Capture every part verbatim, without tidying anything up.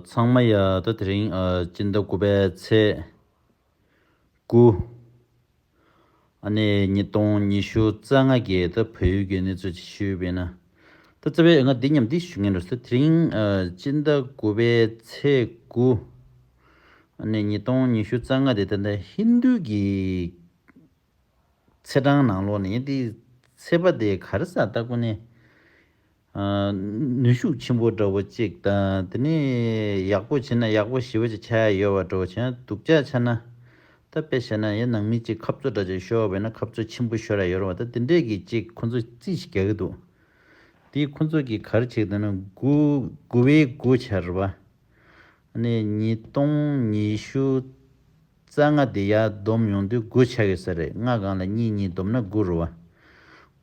ཚང་མ་ཡ་ད་དེ་རིང་ཨ་སྤྱི་ཟླ་དགུ་པའི་ཚེས་དགུ། ཨ་ནི་ཉིས་སྟོང་ཉི་ཤུ་རྩ་ལྔ་གི་ད་བལ་ཡུལ་གྱི་གནས་ཚུལ་ཅིག་ཞུས་པས་ན། ད་རྩ་བའི་ང་འདི་མཉམ་འདི་ཞུ་ངེས་འགྲོ་ཟེར། དེ་རིང་ཨ་སྤྱི་ཟླ་དགུ་པའི་ཚེས་དགུ། ཨ་ནི་ཉིས་སྟོང་ཉི་ཤུ་རྩ་ལྔ་དེ་ད་ལྟ་ཧིན་རྡུ་གི་ཚེས་གྲངས་ནང་ལོགས་ནས་འདི་ཚེས་པ་དེ་ག་རེ་ཟེར་ད་ཀུན་ནས། ཨ་ནུས་ཤུགས་ཆེན་པོ་འདྲ་བོ་གཅིག་དང་དེ་ནས་ཡག་པོ་བྱས་ན་ཡག་པོ་ཞེ་པོ་ཅིག་ཆགས་ཡ་ཡོད་པ་འདྲ་བོ་བྱས་ན། སྡུག་ཅག་ཆགས་ན་ད་དཔེ་བཤད་ན་ཡང་ནང་མི་གཅིག་ཁ་རྩོད་འདྲ་ཅིག་ཤོར་བ་ཡིན་ན་ཁ་རྩོད་ཆེན་པོ་ཤོར་ཡ་ཡོད་རེད་བ། ད་དེ་འདྲས་ཀྱི་གཅིག་ཁོ་ཚོས་རྩིས་ཤིག་རྒྱག་གི་འདུག་དེ་ཁོ་ཚོ་གིས་ག་རེ་བྱེད་ཀྱི་འདུག་ན་དགུ་དགུ་པའི་དགུ་ཆ་རེད་བ། ཨ་ནི་ཉིས་སྟོང་ཉི་ཤུ་རྩ་ལྔ་དེ་ཡར་བསྡོམས་ཡོང་དུས་དགུ་ཆགས་ཡོད་ས་རེད། ལྔ་སྒང་ལ་གཉིས། གཉིས་བསྡོམས་ན་དགུ་རེད་བ།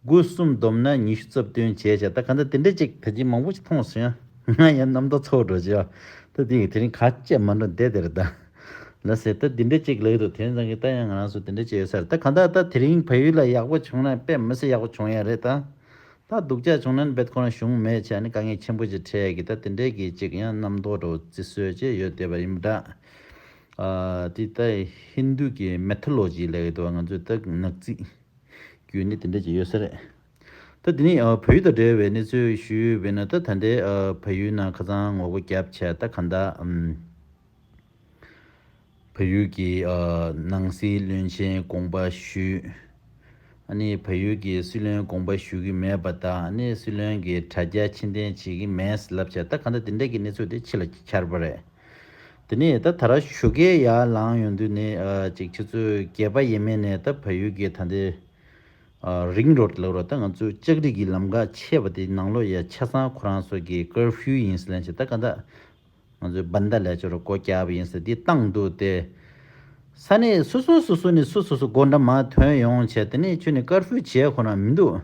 དགུ་གསུམ་བསྡོམས་ན་ཉི་ཤུ་རྩ་བདུན་བྱས་བྱས། ད་ག་འདྲ་དེ་འདྲ་ཅིག་ད་ཅི་མང་པོ་ཅིག་མཐོང་སོང་ཡ། ང་ཡང་རྣམ་རྟོག་ཚ་པོ་འགྲོ་བྱས་ཡ། ད་དེ་དེ་རིང་ག་ཅི་མ་འགྲོ་བསྡད་དེ་རེད་ད། ལ་ཟེར་ད་འདི་འདྲ་ཅིག་ལབ་ཀྱི་འདུག་དེ་ཙང་གི་ད་ཡང་ང་རང་ཚོ་དེ་འདྲ་ཅིག་ཡོད་ས་རེད། ད་ག་འདྲ་ད་དེ་རིང་བལ་ཡུལ་ལ་ཡག་པོ་བྱུང་ན་དཔེ་མི་སྲིད་ཡག་པོ་བྱུང་ཡ་རེད་ད། ད་སྡུག་ཅག་བྱུང་ན་རྦད་ཁོ་རང་གཞུང་མེད་བྱས་ནས་དཀའ་ངལ་ཆེན་པོ་ཅིག་འཕྲད་ཀྱི། ད་དེ་འདྲའི་གི་ཅིག་ཡང་རྣམ་རྟོག་འདྲ་བོ་རྩི་སྲོལ་ཅིག་ཡོད་བསྡད་པ་ཡིན་པ་འདྲ། ཨ་དེ་ད་ཧིན་རྡུ་གི་མེ་ཐོ་ལོ་ཇི་ལབ་ཀྱི་འདུག་ང་ཚོས་ད་ནག་རྩིས་བརྒྱུད་ནས་དེ་འདྲ་ཅིག་ཡོད་ས་རེད། ད་དེ་ནས་ཨ་བལ་ཡུལ་དང་འབྲེལ་བའི་གནས་ཚུལ་ཞུས་པས་ན། ད་ད་ལྟའི་ཨ་བལ་ཡུལ་ནང་ཁ་སང་ངོ་རྒོལ་བརྒྱབ་བྱས། ད་ག་འདྲ་ཨམ། བལ་ཡུལ་གྱི་ཨ་ནང་སྲིད་བློན་ཆེན་དགོངས་པ་ཞུས། ཨ་ནི་བལ་ཡུལ་གྱི་སྲིད་བློན་དགོངས་པ་ཞུ་གི་མེད་པ་དང་། ཨ་ནི་སྲིད་བློན་གྱི་དྲ་རྒྱ་ཕྱིར་འཐེན་བྱེད་ཀྱི་མེད་ལབ་བྱས། ད་ག་འདྲ་དེ་འདྲ་གི་གནས་ཚུལ་དེ་ཕྱི་ལ་འཁྱར་བ་རེད། དེ་ནས་ད་ད་ར་ཞོགས་ཀས་ཡར་ལངས་ཡོང་དུས་ནས་ཨ་ཅིག་ཆུ་ཚོད་བརྒྱད་པ་ཡས་མས་ནས་ད་བལ་ཡུལ་གྱི་ད་ལྟའི་ཨ་རིང་རོཌ་ལབ་རོ། ད་ང་ཚོའི་ལྕགས་རི་གི་ལམ་ཁ་ཆད་པ་དེ་ནང་ལོགས་ཡ་ཆ་ཚང་ཁོ་རང་ཚོ་གི་ཀར་ཕིའུ་ཡིན་ཟེར་ལབ་བྱས། ད་ག་འདྲ་ང་ཚོས་བན་ད་ལས་ཆོ་རུ་སྒོ་རྒྱག་པ་ཡིན་ཟེར་འདི་བཏང་འདུག་སྟེ། ས་གནས་སོ་སོ་སོ་སོ་ནས་སོ་སོ་སོ་སྒོ་འདྲ་མ་ཐོན་ཡོང་བྱས། དེ་ནས་ཁྱོད་ནས་ཀར་ཕིའུ་བྱས་ཁོ་ན་མི་འདུག་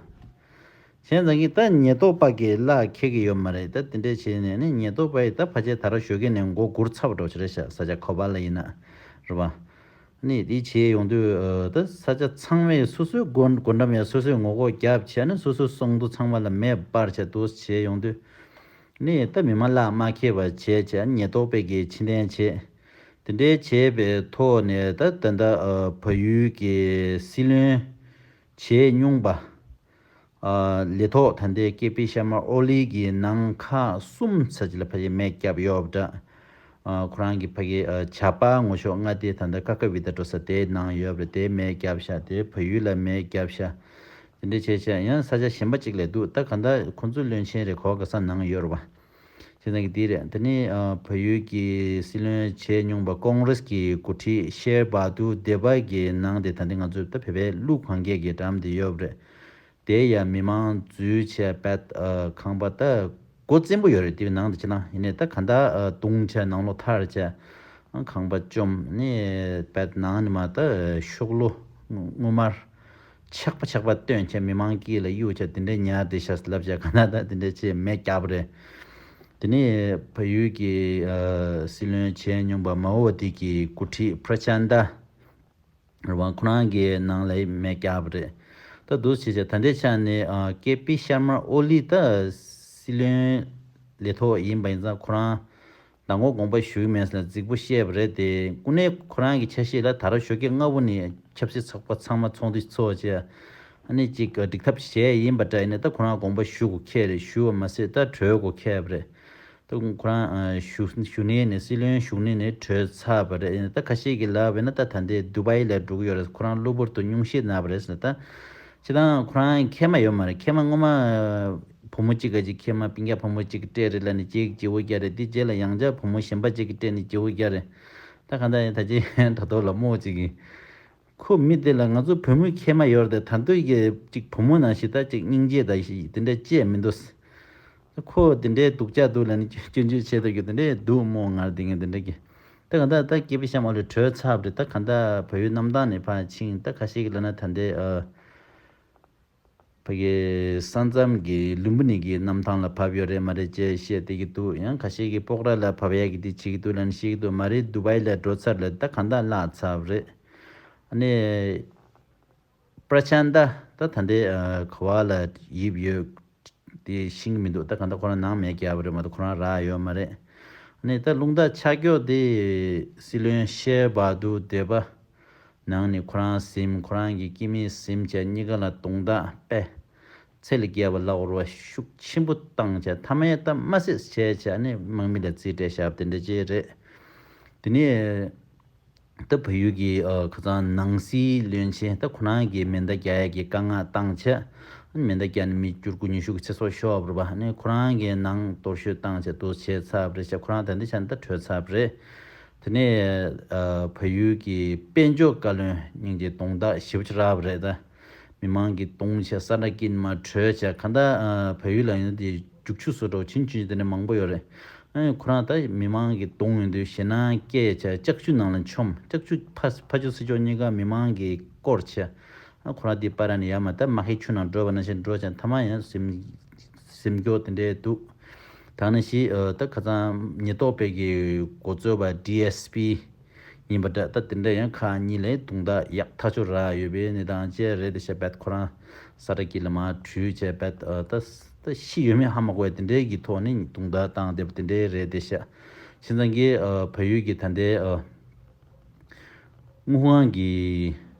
བྱས་ཙང་གི་ད་ཉེན་རྟོག་པ་གི་གླགས་འཁེལ་གི་ཡོད་མ་རེད། ད་དེ་འདྲས་བྱས་ནས་ནི་ཉེན་རྟོག་པ་ཡིས་ད་ཕལ་ཆེར་ད་ར་ཞོགས་ཀས་ནས་མགོ་སྒུར་ཚར་བ་འགྲོ་ཆ་རེད་ཤག་ས་ཆ་ཁོ་པ་ལ་ཡིན་ན་རེད་བ། ནི་དེ་བྱས་ཡོང་དུས་ཨ་ད་ས་ཆ་ཚང་མས་སོ་སོའི་སྒོ་སྒོ་འགྲམ་ཡ་སོ་སོའི་ངོ་ལྐོག་བརྒྱབ་བྱས་ནས་སོ་སོའི་གསོག་འདུ་ཚང་མ་ལ་མེ་སྤར་བྱས་འདུག་བྱས་ཡོང་དུས། ནས་ད་མི་མང་གླགས་མ་འཁེལ་བ་བྱས་བྱས་ཉེན་རྟོག་པས་ཀྱིས་ཕྱིར་འཐེན་བྱས། དེ་འདྲའི་བྱས་པའི་ཐོག་ནས་ད་ད་ལྟ་ཨ་བལ་ཡུལ་གྱི་སྲིད་བློན་བྱས་མྱོང་པ་ཨ་ལས་ཐོག་ད་ལྟའི་ཀེ་པི་ཤར་མ་ཨོ་ལི་གི་ནང་ཁག་གསུམ་ས་ཅིག་ལ་ཕ་གི་མེ་བརྒྱབ་ཡོད་པ་འདྲ། ཨ་ཁོ་རང་གི་ཕ་གི་ཨ་ཇག་པ་ངོ་ཤོག་ལྔ་དེ་ད་ལྟ་ཀ་ཀ་བི་ད་འགྲོ་ས་དེའི་ནང་ཡོད་པ་རེད། དེ་མེ་བརྒྱབ་ཤག་དེ་བལ་ཡུལ་ལ་མེ་བརྒྱབ་ཤག་དེ་འདྲ་བྱས་བྱས་ཡང་ས་ཆ་གཞན་པ་ཅིག་ལ་འདུག་ད་ག་འདྲ་ཁོ་ཚོའི་བློན་ཆེན་རེད། གོ་ག་ས་ནང་ཡོད་རེད་བ། བྱས་ཙང་གི་དེ་རེད། དེ་ནས་ཨ་བལ་ཡུལ་གྱི་སྲིད་བློན་བྱས་མྱོང་པ་ཀོང་རེས་ཀྱི་འགོ་ཁྲིད་ཤེར་བྷ་དུར་དེ་བྷ་གི་ནང་དེ་ད་ལྟ་ང་ཚོས་ད་བོད་པའི་ཀླུ་གན་རྒྱལ་གྱི་འགྲམ་དེ་ཡོད་རེད། དེ་ཡང་མི་མང་འཛུལ་བྱས་བད་ཨ་ཁང་པ་ད་སྒོ་བཙན་པོ་ཡོད་རེད། དེའི་ནང་དུ་ཕྱིན་ན་ཡིན་ནའི་ད་ག་འདྲ་ཨ་བརྡུངས་བྱས་ནང་ལོགས་ཐར་བྱས་ཨ་ཁང་པ་བཅོམ་ནས་བད་ནང་ནས་མ་ད་ཤོག་ལོ་སྔོ་དམར་ཆག་པ་ཆག་པ་བཏོན་བྱས་མི་མང་དཀྱིལ་ལ་གཡུག་བྱས་དེ་འདྲའི་ཉར་བསྡད་ཤག་ལབ་བྱས་ག་འདྲ་ད་དེ་འདྲ་བྱས་མེ་བརྒྱབ་པ་རེད། དེ་ནས་བལ་ཡུལ་གྱི་ཨ་སྲིད་བློན་བྱས་མྱོང་པ་མའོ་ཝ་ཏི་གི་འགོ་ཁྲིད་པྲ་ཆན་ཏ་རེད་བ། ཁོ་རང་གི་ནང་ལ་མེ་བརྒྱབ་པ་རེད། ད་འདུག་བྱས་བྱས་ད་ལྟའི་ཆ་ནས་ཨ་ཀེ་པི་ཤར་མ་ཨོ་ལི་ད་སྲིད་བློན་ལས་ཐོག་ཡིན་པ་ཡིན་ཙང་ཁོ་རང་མདང་དགོང་དགོངས་པ་ཞུས་མེད་ཟེར་ནས་རྫིག་པོ་བཤད་པ་རེད་དེ། ཀུན་ནས་ཁོ་རང་གི་ཆ་ཤས་ལ་ད་ར་ཞོགས་ཀས་སྔ་པོ་ནས་ཆབ་སྲིད་ཚོགས་པ་ཚང་མ་ཚོགས་འདུ་ཚོགས་བྱས་ཨ་ནི་ཅིག་འགྲིག་ཐབས་བྱས་ཡིན་པ་འདྲ། ཡིན་ནའི་ད་ཁོ་རང་དགོངས་པ་ཞུ་དགོས་ཁེལ་རེད། ཞུ་བ་མ་ཟད་ད་གྲོལ་དགོས་ཁེལ་བ་རེད། ད་ཁོ་རང་ཨ་བཞུགས་བཞུགས་གནས་ནས་སྲིད་བློན་བཞུགས་གནས་ནས་གྲོལ་ཚར་བ་རེད། ཡིན་ནའི་ད་ཁ་ཤས་ཀྱིས་ལབ་པ་ཡིན་ན་ད་ད་ལྟའི་དུ་བྷའི་ལ་འགྲོ་གི་ཡོད་རེད། ཁོ་རང་གློ་བུར་དུ་སྙུང་གཞི་ན་བ་རེད་ཟེར་ནས་ད། སྤྱིར་བཏང་ཁོ་རང་མཁལ་མ་ཡོད་མ་རེད། མཁལ་མ་སྔོན་མ་བུ་མོ་གཅིག་ག་ཅིག་མཁལ་མ་སྤུན་ཀྱག་བུ་མོ་གཅིག་གིས་སྤྲད་རེད་ལབ་ནས་གཅིག་བརྗེ་བོ་བརྒྱབ་རེད། དེ་རྗེས་ལ་ཡང་བསྐྱར་བུ་མོ་གཞན་པ་གཅིག་གིས་སྤྲད་ནས་བརྗེ་བོ་བརྒྱབ་རེད། ད་གང་ལྟར་ཡིན་ད་ཅི་དྲ་ཐོག་ལ་རྨོ་གཅིག་གིས་ཁོ་མི་དེ་ལ་ང་ཚོ་བུ་མོའི་མཁལ་མ་ཡོད་རེད་དེ། ད་དུང་གི་གཅིག་བུ་མོ་ནང་བཞིན་ད་གཅིག་སྙིང་རྗེ་དང་དེ་འདྲ་ཅི་ཡང་མི་འདུག་ཁོ་དེ་འདྲའི་སྡུག་ཅག་འདུག་ལབ་ནས་སྐྱོན་བརྗོད་བྱེད་ཐུབ་རྒྱུ་དེ་འདྲའི་འདུག་སྨོ། ང་རང་དེ་ངས་དེ་འདྲ་གི་ད་གང་ལྟར་ད་ཀེ་པི་ཤར་མ་ཨོ་ལི་གྲོལ་ཚར་བ་རེད། ད་གང་ལྟར་བལ་ཡུལ་གནམ་ཐང་ནས་ཕར་ཕྱིན། ད་ཁ་ཤས་ཀྱིས་ལབ་ན་ད་ལྟའི་ཨ་ཕ་གི་ས་མཚམས་ཀྱི་ལུམ་བི་ནི་གི་གནམ་ཐང་ལ་བབས་ཡོད་རེད་མ་རེད་ཅེས་བཤད་བསྡད་ཀྱི་འདུག་ཡང་ཁ་ཤས་ཀྱིས་སྤོག་ར་ལ་བབས་ཡག་གི་དེ་བྱེད་ཀྱི་འདུག་ལབ་ནས་བཤད་ཀྱི་འདུག་མ་རེད། དུ་བྷའི་ལ་འགྲོ་ཚར་ལ་ད་གང་ལྟར་བརླག་ཚར་བ་རེད། ཨ་ནི་པྲ་ཆན་ཏ་ད་ད་ལྟའི་ཨ་ག་བ་ལ་ཡིབ་ཡོད་དེ་ཤེས་ཀྱི་མི་འདུག་ད་གང་ལྟར་ཁོ་རང་ནང་མེ་བརྒྱབ་པ་རེད་མ་གཏོགས་ཁོ་རང་རག་ཡོད་མ་རེད། ནས་ད་རླུང་རྟ་ཆག་སྐྱོ་དེ་སྲིད་བློན་ཤེ་བ་དུ་སྡེ་པ་ནང་ནས་ཁོ་རང་ཟིན། ཁོ་རང་གི་སྐྱེ་དམན་ཟིན་བྱས་གཉིས་ཀ་ལ་དུང་རྟགས་པས་ཚད་ལས་བརྒལ་བ་ལབ་དགོས་རེད་བ། ཤུགས་ཆེན་པོ་བཏང་བྱས་མཐའ་མའི་ད་མ་སྲིད་བྱས་བྱས་ནས་དམག་མི་ལ་རྩིས་སྤྲད་བཞག་པ་དེ་འདྲ་ཅིག་རེད། དེ་ནས། ད་བལ་ཡུལ་གྱི་ཨ་ཁ་སང་ནང་སྲིད་བློན་ཆེན་ད་ཁོ་རང་གིས་མེ་མདའ་རྒྱག་ཡག་གི་བཀའ་མངགས་བཏང་བྱས། མེ་མདའ་རྒྱག་ནས་མི་བཅུ་དགུ་ཉི་ཤུ་གི་ཚེ་སྲོག་ཤོར་བ་རེད་པ། ཨ་ནི་ཁོ་རང་གིས་ནང་གཏོར་བཤིག་བཏང་བྱས་འདུག་བྱས་ཚར་བ་རེད་ཤག་ཁོ་རང་ད་ལྟའི་ཆ་ནས་ད་བྲོས་ཚར་བ་རེད། དེ་ནས་ཨ་བལ་ཡུལ་གྱི་དཔལ་འབྱོར་བཀའ་བློན་སྙིང་རྗེ་དུང་རྟགས་ཞེ་པོ་ཅིག་རག་པ་རེད་ད། མི་མང་གིས་དུང་བྱས་ས་ཁྲ་སྐྱིད་མ་བྲོས་བྱས་གང་ལྟར་ཨ་བལ་ཡུལ་ལ་ཡིན་ན་དེ་རྒྱུག་ཆུ་བཟོ་འདྲ་བོ་བྱིན་བྱིན་དེ་འདྲ་མང་པོ་ཡོད་རེད། ཨ་ནི་ཁོ་རང་ད་མི་མང་གིས་དུང་ཡོང་དུས་ཞེད་སྣང་སྐྱེས་བྱས་ལྕགས་ཆུ་ནང་ལ་མཆོངས། ལྕགས་ཆུ་ཕ་ཕ་ཆུ་སི་ཆོག་གཉིས་ཀ་མི་མང་གིས་བསྐོར་བྱས། ཨ་ཁོ་རང་དེ་པར་ནས་ཡར་མར་ད་མ་ཧེ་ཆུ་ནང་འགྲོ་བ་ནང་བཞིན་འགྲོ་བྱས་མཐའ་མ་ཡང་སེམས་སེམས་སྐྱོ་དེ་འདྲས་འདུག་ད་ནང་བཞིན་ཨ་ད་ཁ་སང་ཉེན་རྟོག་པའི་གི་འགོ་གཙོ་བ་ཌི་ཨེས་པི་ཡིན་པ་འདྲ། ད་དེ་འདྲ་ཡང་ཁག་གཉིས་ལ་དུང་རྟགས་ཡག་ཐག་ཆོད་རག་ཡོད་པའི་གནས་སྟངས་བཅས་རེད་དེ་ཤག་བད་ཁོ་རང་ས་ཁྲ་སྐྱིད་ལ་མར་བྲོས་བྱས་བད་ཨ་ད་ད་ཤི་ཡོད་མེད་ཧ་མ་གོ་བའི་དེ་འདྲའི་གི་ཐོག་ནས་དུང་རྟགས་བཏང་བསྡད་པ་དེ་འདྲའི་རེད་དེ་ཤག་བྱས་ཙང་གི་ཨ་བལ་ཡུལ་གྱི་ད་ལྟའི་ཨ་དངུལ་ཁང་གི་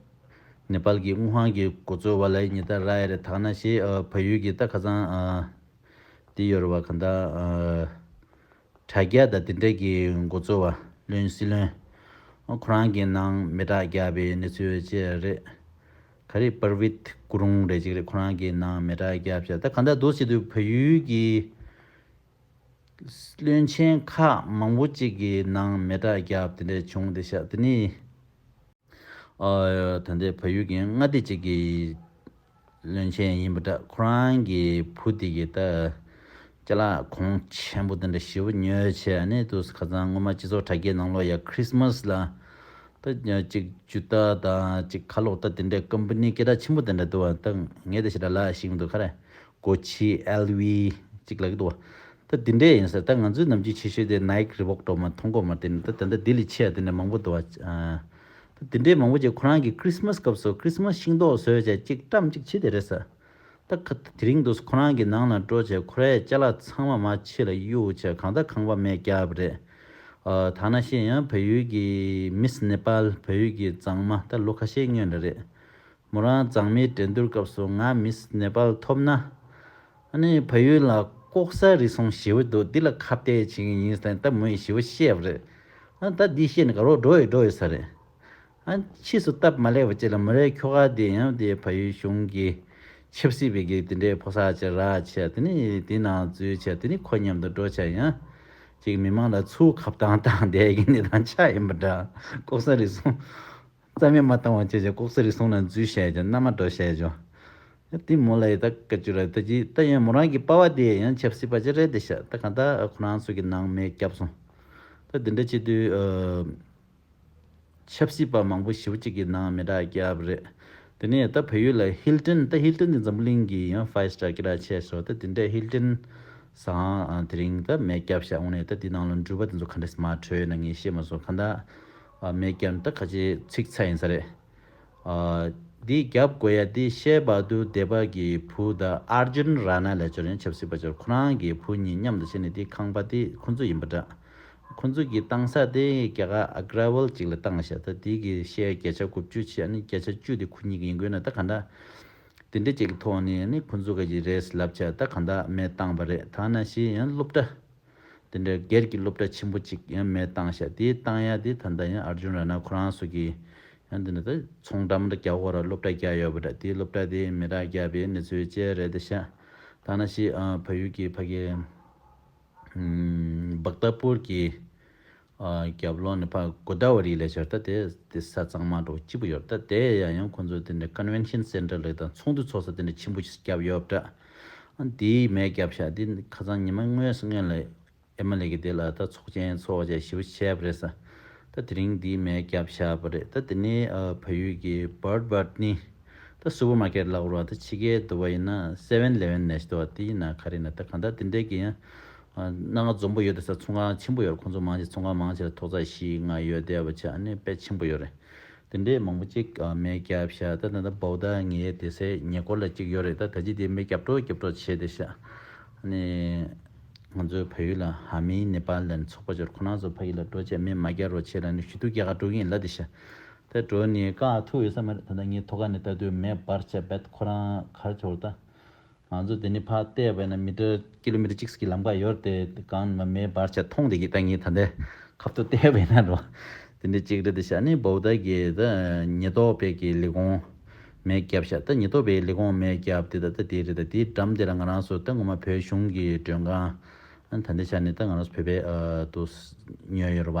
ནེ་པཱལ་གྱི་དངུལ་ཁང་གི་འགོ་གཙོ་བ་ལ་ཉེན་བརྡ་རག་ཡ་རེད། ད་ག་ནང་བཞིན་ཨ་བལ་ཡུལ་གྱི་ད་ཁ་སང་ཨ་དེ་ཡོད་རེད་བ། ག་ད་ཨ་དྲ་རྒྱ་དང་དེ་འདྲས་ཀྱི་འགོ་གཙོ་བ་བློན་སྲིད་བློན་ཨ་ཁོ་རང་གི་ནང་མེ་སྲེག་བརྒྱབ་པའི་གནས་ཚུལ་བཅས་རེད། ག་རེ་པར་བིད་ཀུ་རུང་རེད་ཅིག་རེད། ཁོ་རང་གི་ནང་མེ་སྲེག་བརྒྱབ་བྱས། ད་ག་འདྲ་འདུག་བྱེད་དུས་བལ་ཡུལ་གྱི་བློན་ཆེན་ཁག་མང་པོ་ཅིག་གི་ནང་མེ་སྲེག་བརྒྱབ་དེ་འདྲས་བྱུང་བསྡད་ཤག་དེ་ནི་ཨ་ད་ལྟའི་བལ་ཡུལ་གྱི་མངའ་སྡེ་གཅིག་གི་བློན་ཆེན་ཡིན་པ་འདྲ། ཁོ་རང་གི་བུ་དེ་གི་ད་ཅ་ལག་གོང་ཆེན་པོ་དེ་འདྲ་ཞེ་པོ་ཉོས་བྱས་ནས་དུས་ཁ་སང་སྔོན་མ་སྤྱི་ཚོགས་དྲ་རྒྱའི་ནང་ལོགས་ཡ་ཁྲིས་མས་ལ་ད་ཅིག་ཇུ་ཏ་དང་ཅིག་ཁ་ལོག་ད་དེ་འདྲའི་ཀམ་པ་ནི་སྐད་གྲགས་ཆེན་པོ་དེ་འདྲ་འདུག་བ། ད་ངས་དེ་ཞེ་དྲག་ལབ་ཤེས་ཀྱི་མི་འདུག་ག་རེ། གོ་ཆི་ཨེལ་ཝི་ཅིག་ལབ་ཀྱི་འདུག་བ། ད་འདི་འདྲས་ཡིན་ཟེར། ད་ང་ཚོའི་ནམ་རྒྱུན་ཆེ་ཤོས་དེ་ནའིཀ་རི་བོག་འགྲོ་མ་མཐོང་གོ་མ། དེ་ནི་ད་ད་ལྟ་ལྡི་ལི་ཆེ་ཡ་དེ་འདྲ་མང་པོ་འདུག་བ། ཨ་ད་འདི་འདྲས་མང་པོ་ཅིག་ཁོ་རང་གི་ཁྲིས་མས་སྐབས་སུ་ཁྲིས་མས་ཤིང་ཏོག་བཟོས་བྱས་ཅིག་བཀྲམ་ཅིག་བྱེད་དེ་རེད་ཟེར། ད་ཁ་དེ་རིང་འདུག་ཁོ་རང་གི་ནང་ལ་འགྲོ་བྱས་ཁོ་རའི་ཅ་ལག་ཚང་མ་མར་ཕྱི་ལ་གཡུག་བྱས་གང་ལྟར་ཁང་པ་མེ་བརྒྱབ་པ་རེད། ཨ་ད་ནང་བཞིན་ཡང་བལ་ཡུལ་གྱི་མིས་ནེ་པཱལ་བལ་ཡུལ་གྱི་མཛངས་མ་ད་ལོ་ཁ་ཤས་སྔོན་ལ་རེད། མོ་རང་མཛངས་མའི་འགྲན་བསྡུར་སྐབས་སུ་ང་མིས་ནེ་པཱལ་ཐོབ་ན། ཨ་ནི་བལ་ཡུལ་ལ་ལྐོག་ཟ་རུལ་སུངས་ཞེ་པོ་འདུག་འདི་ལ་ཁ་གཏད་བྱེད་ཀྱི་ཡིན་ཟེར་ད་མོ་ཡིས་ཞེ་པོ་བཤད་པ་རེད། ཨ་ད་འདི་བཤད་ནས་དགའ་རོགས་འགྲོ་ཡི་འགྲོ་ཡི་ས་རེད། ཨ་ཕྱིས་སུ་སྟབས་མ་ལེགས་པ་ཅིག་ལ་མོ་རའི་ཁྱོ་ག་དེ་ཡང་དེ་བལ་ཡུལ་གཞུང་གི་ཆབ་སྲིད་པའི་གི་དེ་འདྲའི་ཕོ་གསར་ཅིག་རག་བྱས་དེ་ནི་དེ་ནང་འཛུལ་བྱས་དེ་ནི་ཁོ་མཉམ་དུ་འགྲོ་བྱས་ཡང་ཅིག་མི་མང་ལ་ཚུར་ཁ་བཏང་བཏང་བསྡད་ཀྱི་གནས་སྟངས་ཆགས་ཡིན་པ་འདྲ། ལྐོག་ཟ་རུལ་སུངས། རྩ་མེད་མ་བཏང་བ་བྱས་བྱས་ལྐོག་ཟ་རུལ་སུངས་ལ་འཛུལ་བཤད་ཀྱང་མནའ་མ་འགྲོ་བཤད་ཀྱང་། དེ་མོ་ལ་ཡི་ད་སྐད་ཅོར་ར་ད་ཅི་ད་ཡང་མོ་རང་གི་པ་ཕ་དེ་ཡང་ཆབ་སྲིད་པ་ཅིག་རེད་དེ་ཤག་ད་གང་ལྟར་ཁོ་རང་ཚོ་གི་ནང་མེ་བརྒྱབ་སོང་། ད་དེ་འདྲ་བྱེད་དུས་ཨ་ཆབ་སྲིད་པ་མང་པོ་ཞེ་པོ་ཅིག་གི་ནང་མེ་སྲེག་བརྒྱབ་རེད། དེ་ནས་ད་བལ་ཡུལ་ལ་ཧིལ་ཊོན་ད་ཧིལ་ཊོན་དེ་འཛམ་བུ་གླིང་གི་ཡང་ཕའི་སི་ཊར་སྐད་གྲགས་ཆེ་ཤོས་ད་དེ་འདྲའི་ཧིལ་ཊོན་ཟ་ཁང་དེ་རིང་ད་མེ་བརྒྱབ་ཤག་འོང་ནས་ད་དེ་ནང་ལ་འགྲུལ་པ་དེ་ཚོ་ག་འདྲས་མར་བྲོས་ཡོད་ན་ངས་ཤེས་མ་སོང་། གང་ལྟར་མེ་བརྒྱབ་ད་ཁ་ཆེ་ཚིག་ཚ་ཡིན་ས་རེད། འདི་རྒྱབ་དགོས་ཡ་འདི་ཤེ་བ་དུ་སྡེ་པ་གི་བུ་དང་ཨར་ཇུན་ར་ན་ལས་ཅོར་ཡང་ཆབ་སྲིད་པ་ཅོར་ཁོ་རང་གི་བུ་གཉིས་མཉམ་དུ་བྱས་ནས་འདི་ཁང་པ་འདི་ཁོ་ཚོ་ཡིན་པ་འདྲ། ཁོ་ཚོ་གི་བཏང་ས་དེ་རྒྱ་གར་ཨ་གྲ་ཝལ་ཅིག་ལ་བཏང་ཤག་ད་འདི་གི་ཤེ་བརྒྱ་ཆ་དགུ་བཅུ་ཆེ་ནི་བརྒྱ་ཆ་བཅུ་དེ་ཁོ་གཉིས་ཀྱི་ཡིན་དགོས་ན་ད་ག་འདྲ། དེ་འདྲ་ཅིག་གི་ཐོག་ནས་ནི་ཁོ་ཚོ་ག་གི་རེད་ལབ་བྱས་ད་ག་འདྲ་མེ་བཏང་པ་རེད། ད་ནང་བཞིན་ཡང་སློབ་གྲྭ། དེ་འདྲའི་སྒེར་གྱི་སློབ་གྲྭ་ཆེན་པོ་གཅིག་ཡང་མེ་བཏང་ཤག་དེ་བཏང་ཡ་དེ་ད་ལྟ་ཡང་ཨར་ཇུན་ར་ན་ཁོ་རང་ཚོ་གིས་ཡང་དེ་འདྲ་ད་ཚོང་འགྲམ་འདྲ་རྒྱག་དགོས་ར་སློབ་གྲྭ་རྒྱག་ཡོད་པ་འདྲ། དེ་སློབ་གྲྭ་དེ་མེ་རག་རྒྱག་པའི་གནས་ཚུལ་བཅས་རེད་དེ་ཤག་ད་ནང་བཞིན་ཨ་བལ་ཡུལ་གྱི་ཕ་གི་ཨམ་བག་ཏ་པུར་གྱི་ཨ་རྒྱབ་ལོགས་ནས་ཕར་གོ་ད་ཝ་རི་ལབ་ཤག་ད་དེ་དེ་ས་གཙང་མ་འདྲ་བོ་སྐྱིད་པོ་ཡོད་རེད། ད་དེ་ཡང་ཡང་ཁོ་ཚོ་དེ་འདྲ་ཀོན་ཝེན་ཤན་སེན་ཊར་ལབ་དང་ཚོགས་འདུ་ཚོགས་ས་དེ་འདྲ་ཆེན་པོ་ཞིག་བརྒྱབ་ཡོད་པ་འདྲ། ཨ་དེའི་མེ་བརྒྱབ་ཤག་དེ་ཁ་སང་ཉི་མ་སྔོན་སྔོན་ལ་ཨེ་མ་ལེ་གི་དེ་ལ་ད་ཚོགས་ཆེན་ཚོགས་བྱས་ཞེ་པོ་བྱས་པ་རེད་ས། ད་དེ་རིང་དེའི་མེ་བརྒྱབ་བཞག་པ་རེད། ད་དེ་ནས་ཨ་བལ་ཡུལ་གྱི་བར་ཌི་བར་ཌི་ནི་ད་སུ་པར་མར་ཀེཊ་ལབ་དགོས་རེད་བ། ད་ཕྱི་རྒྱལ་དུ་བ་ཡིན་ན་སེ་ཝན་ཨི་ལེ་ཝན་ནས་ཞིག་འདུག་བ། དེ་ཡིན་ན་ག་རེ་ཡིན་ན་ད་གང་ལྟར་དེ་འདྲའི་གི་ཡང་ཨ་སྣ་ཁ་འཛོམས་པོ་ཡོད་དེ་ས། ཚོང་ཁང་ཆེན་པོ་ཡོད་རེད། ཁོང་ཚོ་མང་ཆེ་ཚོང་ཁང་མང་ཆེ་ལ་ཐོག་ཚད་བཞི་ལྔ་ཡོད་བསྡད་པ་བྱས་ཨ་ནི་དཔེ་ཆེན་པོ་ཡོད་རེད། དེ་འདྲའི་མང་པོ་ཅིག་ཨ་མེ་བརྒྱབ་བཞག་ད་ད་ལྟ་བའུ་ད་ངའི་དེ་སའི་ཉེ་འཁོར་ལ་ཅིག་ཡོད་རེད། ད་ད་ཅི་དེ་མེ་རྒྱབ་འགྲོ་རྒྱབ་འགྲོ་བྱས་བསྡད་ཤག་ཨ་ནི་ ང་ཚོའི་བལ་ཡུལ་ལ་ཧ་མི་ནེ་པཱལ་ལ་ནི་ཚོགས་པ་འབྱོར། ཁོ་རང་ཚོ་ཕ་གི་ལ་འགྲོ་བྱས་མེ་མ་རྒྱག་རོགས་བྱེད་ལ་ནི་ཞུ་གཏུག་རྒྱག་ག་འགྲོ་གི་ཡིན་ལབ་དེ་ཤ། དེ་འགྲོ་ནི་བཀག་ཐུབ་ཡོད་ས་མ་རེད། ད་ལྟ་ངའི་ཐོག་ཁ་ནས་ལྟ་དུས་མེ་འབར་བྱས་བེད་ཁོ་རང་གར་འབྱོར་ད། ང་ཚོ་དེ་ནི་ཕར་བལྟས་པ་ཡིན་ན་མི་ཊར་ཀི་ལོ་མི་ཊར་གཅིག་གི་ལམ་ཁ་ཡོད་རེད་དེ། གང་ནས་མེ་འབར་བྱས་མཐོང་བསྡད་ཀྱི། ད་ངས་ད་ལྟའི་ཁ་ཐུག་བལྟས་པ་ཡིན་ན་རོ། དེ་འདྲ་གཅིག་རེད་དེ་ཤ། ནི་བོའུ་ཏཱ་གི་ད་ཉེན་རྟོག་པའི་གི་ལས་ཁུངས་མེ་བརྒྱབ་ཤག་ད་ཉེན་རྟོག་པའི་ལས་ཁུངས་མེ་བརྒྱབ་དེ་ད་ད་དེ་རེད། ད་དེའི་འགྲམ་དེ་ལ་ང་རང་ཚོ་ད་ངོ་མ་བོད་གཞུང་གི་མགྲོན་ཁང་ད་ལྟའི་ཆ་ནས་ད་ང་རང་ཚོ་བོད་པའི་ཨ་དུ་ཉོས་ཡོད་རེད་